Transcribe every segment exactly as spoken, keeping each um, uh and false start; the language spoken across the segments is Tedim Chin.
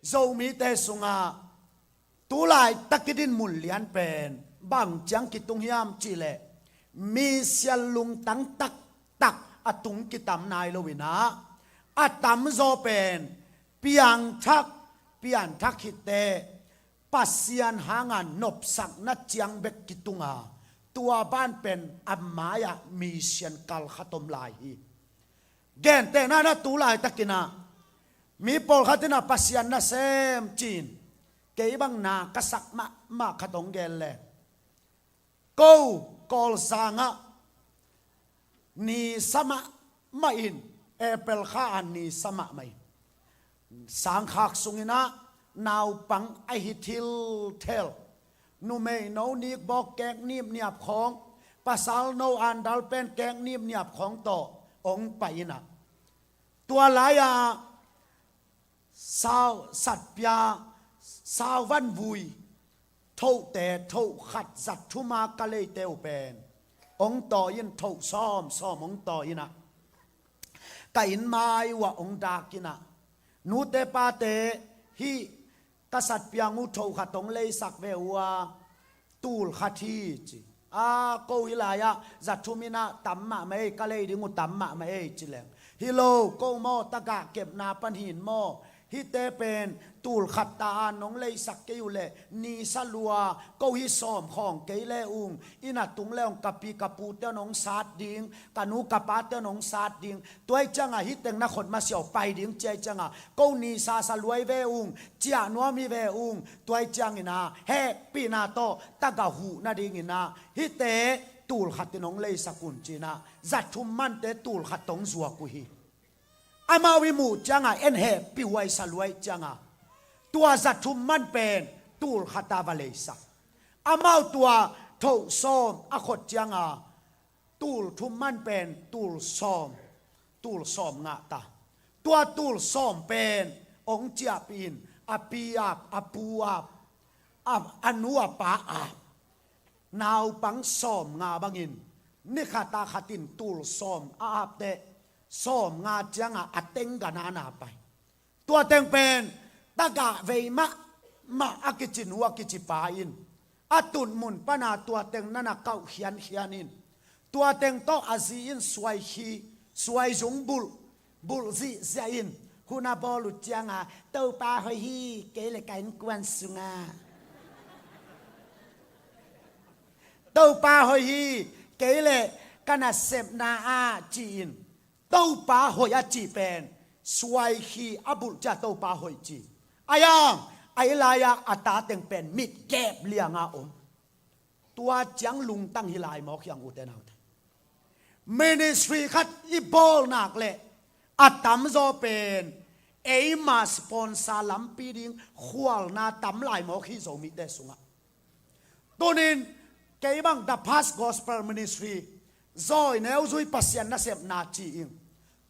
Zomite sungah tulaitak i dinmun lian pen bang ciang kitung hiam cihleh, misial lungtang taktak a tung kitam nai lo in ah, a tamzaw pen piangthak, pianthak khit teh Pasian hanga nopsakna ciang bek kitung a, tua ban pen a mai-ah misial kal khat om lai hi. Gentehna in ah, tulaitakin ah mi pawlkhat in ah Pasian nasem ci-in, kei bang na ka sak mahmah khat hong gen leh, ko Kawlsang ah ni sa mahmah in, April kha a ni sa mahmah in, sangkhak sungin ah naupang a hi thilthel, numeino nikbawk kek nipniap khawng, pasalno andal pen kek nipniap khawng tawh hong pai in ah, tua lai-ah sau satpia, sau vanvui thohte, thoh khat zat thum a ka leite uh pen hong tawi in, thoh sawm sawm hong tawi in ah, ka inn mai uh ah hong dak in ah, nute pate, hih ka satpia uh thoh khat hong leisak ve uh a, tul khat hi ci. A, ko hih lai-ah zat thum in ah tam mahmah ei, ka lei ding uh tam mahmah ei ci leng, hi lo, ko maw tagah kepna pan hi in maw, hihte pen tul khat ta a nong leisak kei uh leh ni sa lua, ko hih sawm khawng kei le ung, inn a tung le ung ka pi ka pute nong sat ding, ka nu ka pate nong sat ding, tua ahih ciangah hih teng na khot masiah uh pai ding ci ahih ciangah, ko ni sa sa lua hi ve ung, ciah nuam hi ve ung, tua ahih ciangin ah hehpihna tawh tagah huh nadingin ah hihte tul khat in hong leisak un ci-in ah, zat thum mante tul khat tawh hong zuak uh hi. Amau i muh ciangah en hehpih huai sa lua ahih ciangah, tua zat thum man pen tul khat a va leisak. Amau tua thoh sawm a khot ciangah, tul thum man pen tul sawm, tul sawm ngah ta. Tua tul sawm pen hong ciahpih in, a pi ap, a pu ap, a, a nu a pa ap, naupang sawm nga bangin, ni khat a khat in tul sawm a ap teh, sawm nga ciangah a teng gan a na pai. Tua teng pen tagah vei mahmah a kici nu a kici pa in, a tun mun pana tua teng na na kauh khiankhian in, tua teng tawh a zi in suai khi, suai zung bulh, bulh zihziah in, hun a bawl uh ciangah, Topa hoih hi, kei le ka innkuan sungah Topa hoih hi, kei le ka nasepna ah ci-in, Topa hoih a cih pen suai khi a bulh ciah Topa hoih ci. A yang, a i lai-ah a ta teng pen mit gep lianga om. Tua ciang lungtang hi lai mawk hiang, ute naute. Ministry khat i bawl nak leh a tamzaw pen eima sponsor lampi ding khualna tam lai mawk hi Zomite sungah. Tunin kei bang The Past Gospel Ministry, zawi neu zui Pasian nasepna ci-in,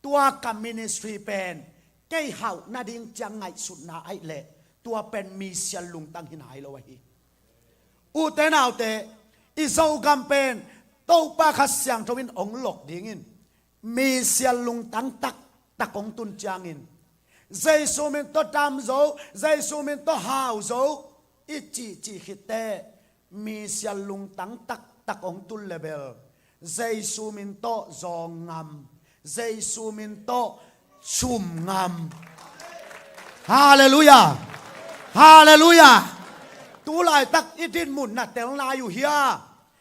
tua ka ministry pen kei hauh nading ciang ngaihsutna ahih leh, tua pen misial lungtang hi nai lo ahi. Ute naute, i Zogam pen Topa Kha Siangtho in hong lok dingin misial lungtang taktak hong tun ciangin, Jesu min tawh dam zo, Jesu min tawh hau zo i cihcih khit teh, misial lungtang taktak hong tun leh bel, Jesu min tawh zawng ngam, Jesu min tawh sum ngam. Halleluiah. Halleluiah. Tulaitak i dinmun na tel nai uh hia?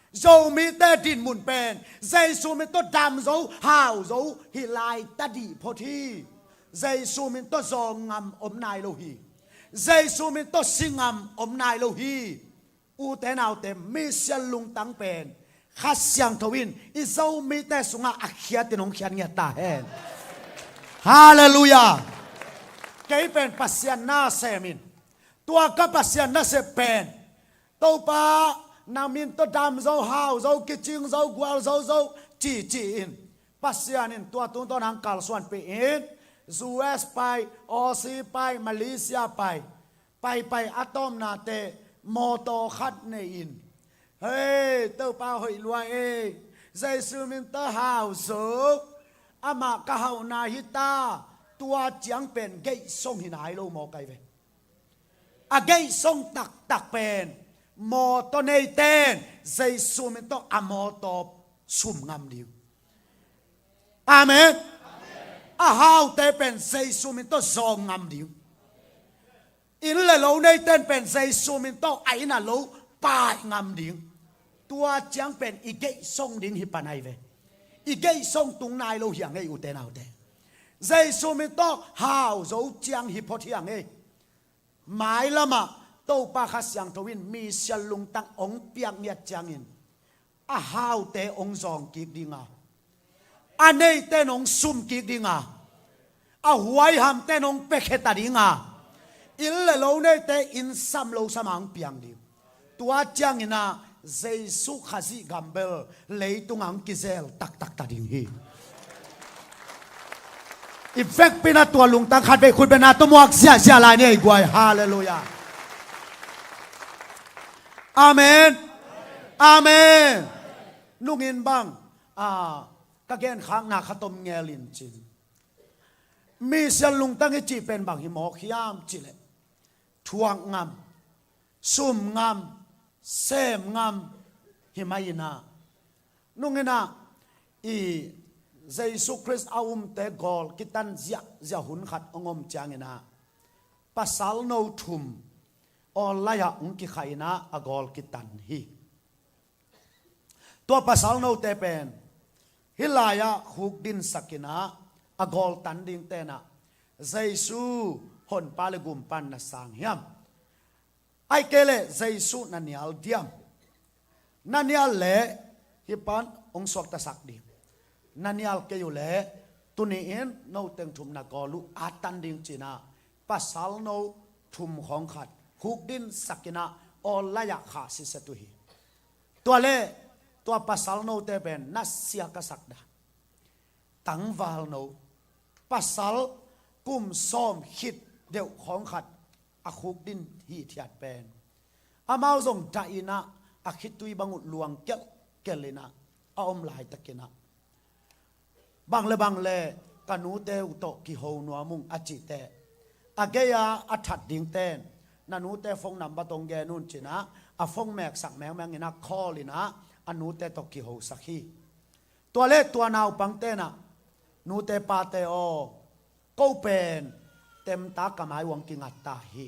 Zomite dinmun pen Jesu min tawh dam zo, hau zo hi lai ta dih phot hi. Jesu min tawh zawng ngam om nai lo hi. Jesu min tawh si ngam om nai lo hi. Ute naute, misial lungtang pen Kha Siangtho in i Zomite sungah a khiat in hong khiat ngiat ta hen. Halleluiah. Kei pen Pasian nasem in, tua ka Pasian nasep pen, Topa, na min tawh dam zo, hau zo, kicing zo, gual zo zo, ci ci-in, Pasian in tua tungtawn hong kalsuanpih in, U S pai, Aussie pai, Malaysia pai, paipai a tawpna teh mawtaw khat nei-in, hei, Topa hoih lua ei, Jesu min tawh hau zo, amah ka hauhna hi ta, tua ciang pen geih song hi nai lo maw kai ve. A geihsong taktak pen mawtaw neiten Jesu min tawh a mawtaw sum ngam ding. Amen. A haute pen Jesu min tawh zawng ngam ding. Inn le lo neiten pen Jesu min tawh a inn a lo pai ngam ding. Tua ciang pen i geihsong ding hi pan ahi ve. I geihsong tung nai lo hi a ngei, ute naute. Jesu min tawh hau zo ciang hi phot hi a ngei. Mailamah Topa Kha Siangtho in misial lungtang hong piak ngiat ciangin a haute hong zawng kik ding a, a neiten hong sum kik ding a, a huaihamten hong pekhe ta ding a, inn le lo neite inn sam lo sam a hong piang ding. Tua ciangin ah Jesu Khazih gam bel leitungah hong kizel taktak ta ding hi. I vekpi in ah tua lungtang khat vei khut beng na tawh muak ziahziah lai ni ei guai. Halleluiah. Amen. Amen. Nungin bang, a, ka genkhakna khat om ngel in cin. Misial lungtang i cih pen bang hi mawk hiam cih leh, thuak ngam, sum ngam, sem ngam hi mah in ah, nungin ah i Jesu Khrist a umte gawl kitan ziahziah hun khat hong om ciangin ah, pasal no thum online ah hong kikhah in ah a gawl kitan hi. Tua pasal note pen hih lai-ah khukdinsak in ah a gawl tan dingte in ah, Jesu Honpa le Gumpa na sang hiam? Ahih kei leh Jesu na nial diam? Na nial leh hih pan hong suaktasak ding. Na nial kei uh leh tuni-in no teng thum na gawl uh a tan ding ci-in ah, pasal no thum khawng khat khukdinsak in ah online ah khah siset uh hi. Tua leh tua pasal note pen na sia ka sak dan, tangval no, pasal kum sawm khit deuh khawng khat a khukdin hithiat pen, amau zong dah in ah a khitui bang uh luang kelhkelh in ah a om laitakin ah, bang le bang le ka nute uh tawh kiho nuam ung a cih teh, a gei-a a that dingten na nute phone number tawh gen un ci-in ah, a phone meksak mengmeng in ah call in ah a nute tawh kihosak hi. Tua leh tua naupangte in ah, nute pate aw, ko pen temta ka mai uh hong kingat ta hi.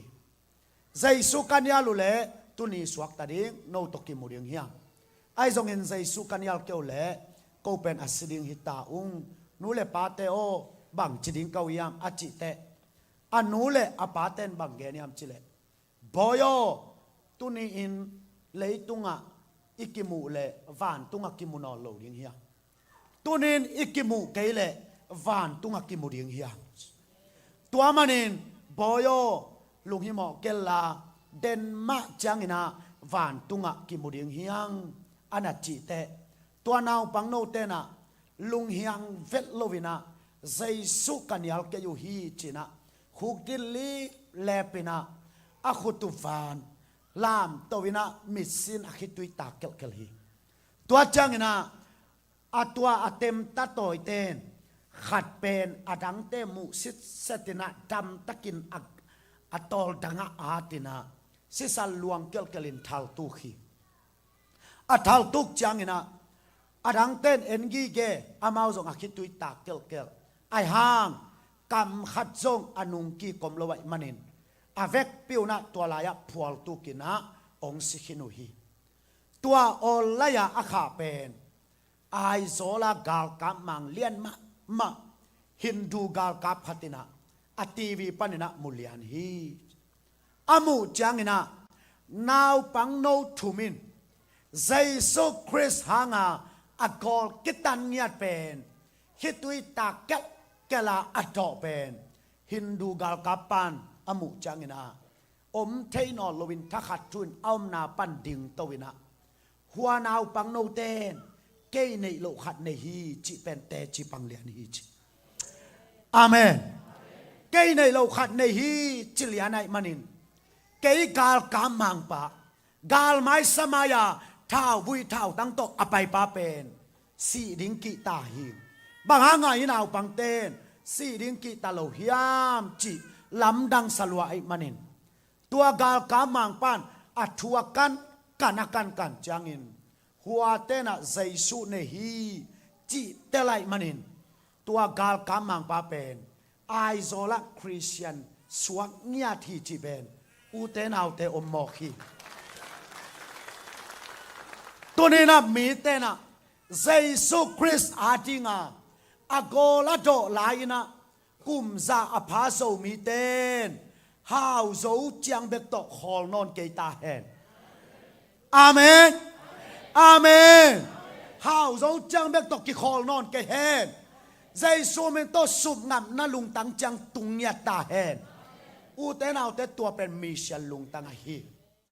Jesu ka nial uh leh tuni suakta ding, no tawh kimu ding hiam? Ahi zongin Jesu ka nial kei uh leh ko pen a si ding hi ta ung. Nu le pate aw, bangci ding ka uh hiam a cih teh, a nu le a pate in bang gen hiam cih leh, Bawi aw, tuni-in leitungah i kimuh leh vantungah kimu nawn lo ding hiam? Tuni-in i kimuh kei leh vantungah kimu ding hiam? Tua manin, Bawi aw, lunghimawh kei la, den mah ciangin ah vantungah kimu ding hiam, a na cih teh, tua naupang note in ah lunghiang vet lo in ah, Jesu ka nial kei uh hi ci-in ah khukdin liplep in ah, a khut uh van lamto in ah mitsi in a khitui tak kelhkelh hi. Tua ciangin ah, a tua a temta tawite in khat pen a dangte muh sitset in ah damtakin a, a tawldang ah at in ah sisal luang kelhkelh in thaltuk hi. A thaltuk ciangin ah, a dangte in en gige, amau zong a khitui tak kelhkelh. Ahih hang kam khat zong a nungkik om lo ahih manin, a vekpi un ah tua lai-ah phualtuk in ah hong si khin uh hi. Tua online ah a khah pen Aizawl a galkap mang lian mahmah Hindu galkap khat in ah a TV panin ah mu lian hi. A muh ciangin ah, naupang no thum in Jesu Khrist hanga a gawl kitan ngiat pen, khitui tak kelhkelh a a dawh pen, Hindu galkap pan a muh ciangin ah, om thei nawn loin thakhat thu-in a omna pan dingto in ah, hua naupang note in kei neih loh khat nei hi cih pen teci pang lian hi ci. Amen. Kei neih loh khat nei hi ci lian ahih manin, kei galkap mangpa, galmai samai-a thauvui thautang tawh a paipa pen sih ding kihta hi. Bang hanga hih naupangte in sih ding kihta lo hiam cih lamdang sa lua ahih manin, Tua galkap mangpa'n a thu a kan, kan a kan kan ciangin, hua tenah Jesu nei hi cihte laih manin, tua galkap mangpa pen Aizawl ah Khristian suak ngiat hi cih pen ute naute om mawk hi. Tuninah mi tenah Jesu Khrist a dinga a gawl a dawh lai-inah kumza a pha Zomite'n hau zo ciang bek tawh khawl nawn kei ta hen. Amen. Amen. Hau zo ciang bek tawh kikhawl nawn kei hen. Jesu min tawh supngamna lungtang ciang tung ngiat ta hen. Ute naute, tua pen mission lungtang ahi.